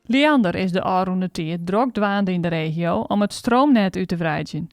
Liander is de ôfrûne tiid drok dwaande yn de regio om it stroomnet út te wreidzjen.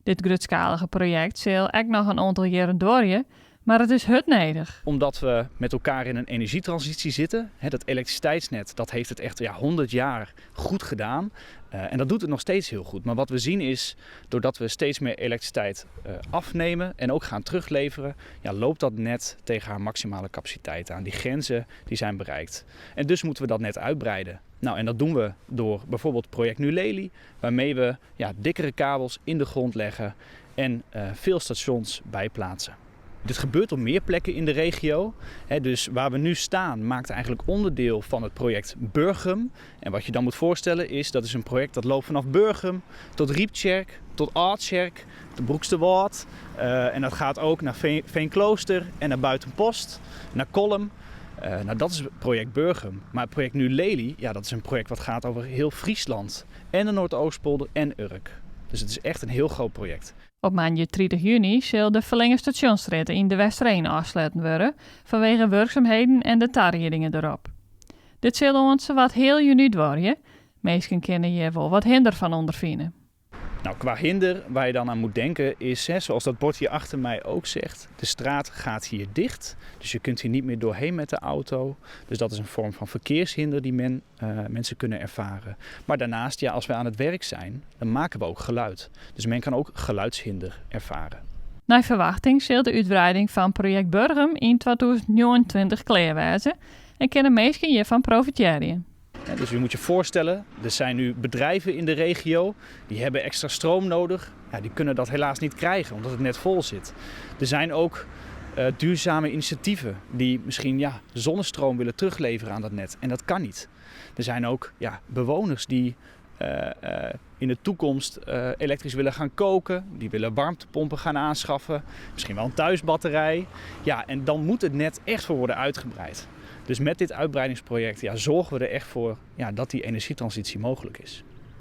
Dit grutskalige projekt sil ek noch in oantal jierren duorje, mar it is hurd nedich. Omdat we met elkaar in een energietransitie zitten. Dat elektriciteitsnet dat heeft het echt ja, 100 jaar goed gedaan. En dat doet het nog steeds heel goed. Maar wat we zien is, doordat we steeds meer elektriciteit afnemen en ook gaan terugleveren, ja, loopt dat net tegen haar maximale capaciteit aan. Die grenzen die zijn bereikt. En dus moeten we dat net uitbreiden. Nou, en dat doen we door bijvoorbeeld project NuLeli, waarmee we ja, dikkere kabels in de grond leggen en veel stations bijplaatsen. Dit gebeurt op meer plekken in de regio. Dus waar we nu staan maakt eigenlijk onderdeel van het project Burgum. En wat je dan moet voorstellen is, dat is een project dat loopt vanaf Burgum tot Ryptsjerk, tot Aldtsjerk, tot Broeksterwâld. En dat gaat ook naar Veenklooster en naar Buitenpost, naar Kollum. Nou, dat is het project Burgum. Maar het project NuLeli, ja, dat is een project wat gaat over heel Friesland. En de Noordoostpolder en Urk. Dus het is echt een heel groot project. Op moandei 30 juny sil de Ferlinge Stasjonsstrjitte yn De Westereen ôfsletten wurde fanwege wurksumheden en de tariedingen derop. Dit sil oant sawat heal juny duorje. Minsken kinne hjir wol wat hinder fan ûnderfine. Nou, qua hinder waar je dan aan moet denken is, hè, zoals dat bord hier achter mij ook zegt, de straat gaat hier dicht. Dus je kunt hier niet meer doorheen met de auto. Dus dat is een vorm van verkeershinder die mensen kunnen ervaren. Maar daarnaast, ja, als we aan het werk zijn, dan maken we ook geluid. Dus men kan ook geluidshinder ervaren. Nei ferwachting sil de útwreiding fan projekt Burgum yn 2029 klear wêze en kinne minsken hjirfan profitearje. Dus je moet je voorstellen, er zijn nu bedrijven in de regio die hebben extra stroom nodig. Ja, die kunnen dat helaas niet krijgen omdat het net vol zit. Er zijn ook duurzame initiatieven die misschien, ja, zonnestroom willen terugleveren aan dat net. En dat kan niet. Er zijn ook, ja, bewoners die in de toekomst elektrisch willen gaan koken. Die willen warmtepompen gaan aanschaffen. Misschien wel een thuisbatterij. Ja, en dan moet het net echt voor worden uitgebreid. Dus met dit uitbreidingsproject, ja, zorgen we er echt voor, ja, dat die energietransitie mogelijk is.